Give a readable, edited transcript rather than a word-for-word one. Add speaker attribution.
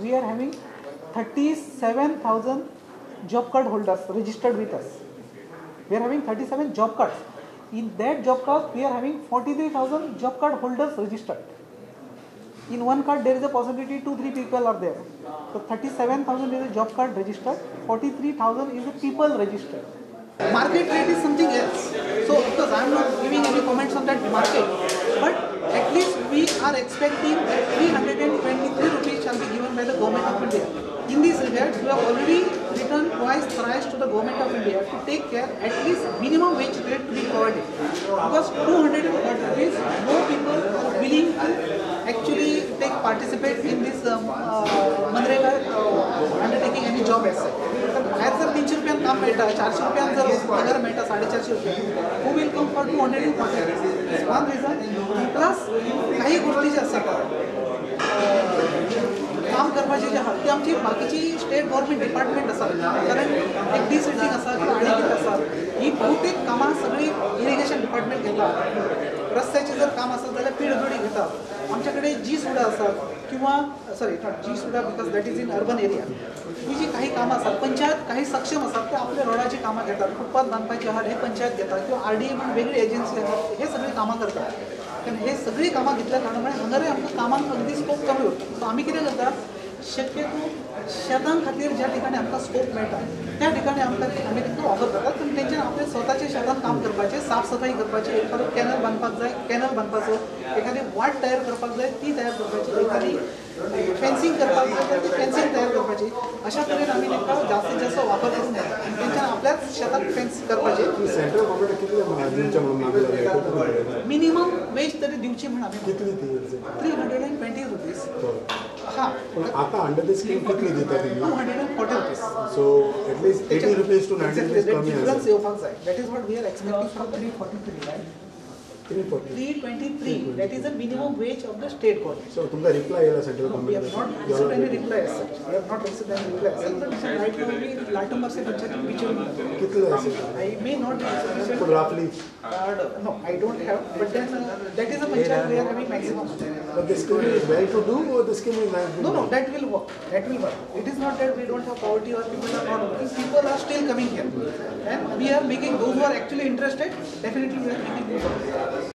Speaker 1: We are having 37,000 job card holders registered with us. We are having 37 job cards. In that job card, we are having 43,000 job card holders registered. In one card, there is a possibility 2-3 people are there. So 37,000 is a job card registered, 43,000 is the people registered. Market rate is something else. So of course, I am not giving any comments on that market, but at least we are expecting that 323 rupees shall be given by the Government of India. In this regard, we have already written twice, thrice to the Government of India to take care at least minimum wage rate to be provided. Because 240 rupees, no people are willing to actually participate in this MNREGA undertaking any job as such. भायर जर 300 रुपयान काम मेळटा, 400 रुपयान जर पगार मेळटा, 450 रुपया, who will come for 240 rupees? One reason. Plus काही गोष्टी ज्या आसात काम करपाचे जे आहा ते आमची बाकीची स्टेट गव्हर्मेंट डिपार्टमेंट आसा, कारण एक डिसिल्टींग आसा किंवा आनी कितें आसा, ही बहुतेक कामां सगळीं इरिगेशन डिपार्टमेंट घेता. रस्त्याचें जर काम आसत जाल्यार पीडब्ल्यूडी घेता. आमचे कडेन जी सुडा आसात किंवा sorry not G SUDA because that is in urban area, ही जी काही कामां आसात पंचायत काही सक्षम आसात ते आपल्या रोडाची कामां घेतात, फुटपाथ बांदपाची आहात हे पंचायत घेतात किंवा आर डी ए म्हण वेगळी एजन्सी आसात हे सगळीं कामां करतात. कारण हे सगळीं कामां घेतल्या कारणामुळे हांगारय आमकां कामांक अगदी स्कोप कमी उरता. सो आमी कितें करता, शक्यतो शेतां खातीर ज्या ठिकाणी आमकां स्कोप मेळटा त्या ठिकाणी आमकां आमी तांकां ऑफर करतात. पूण तेंच्यान आपल्या स्वताच्या शेतान काम करपाचें, साफ सफाई करपाची, एखादो कॅनल बांदपाक जाय कॅनल बांदपाचो, एखादी वाट तयार करपाक जाय ती तयार करपाची, एखादी फेन्सिंग करपाक जाय तर ती फेन्सिंग तयार करपाची. अशा तरेन आमी तांकां जास्तीत जास्त वापर करून घेता आनी तेंच्यान आपल्याच शेताक फेन्स करपाचें.
Speaker 2: सेंट्रल गव्हर्मेंट कितले दिवचें म्हणून मागला?
Speaker 1: मिनिमम वेज तरी दिवची म्हण आमी
Speaker 2: कितली ती?
Speaker 1: 320 रुपीज. हां,
Speaker 2: पण आता अंडर the scheme कितली दिता तुमी?
Speaker 1: 240 rupees.
Speaker 2: So at least 80 rupees to 90 rupees कमी
Speaker 1: डिफरन्स येवपाक जाय. That is what we are expecting from
Speaker 3: 343, right?
Speaker 2: 340.
Speaker 1: 323, that is the minimum wage of the state government.
Speaker 2: So तुमकां रिप्लाय येयला central
Speaker 1: No, we have not received any reply as such. We have not received any reply as such. But right now we Latumbarse Panchayat Bicholi.
Speaker 2: कितले असेल?
Speaker 1: I may not be sufficient.
Speaker 2: पूण रफली
Speaker 1: No, I don't have. But then that is a panchayat we are having maximum.
Speaker 2: But the scheme is well to do or the scheme is not?
Speaker 1: No, no, that will work. That will work. It is not that we don't have poverty or people are not working. People are still coming here, and we are making those who are actually interested. Definitely, we are making use of it.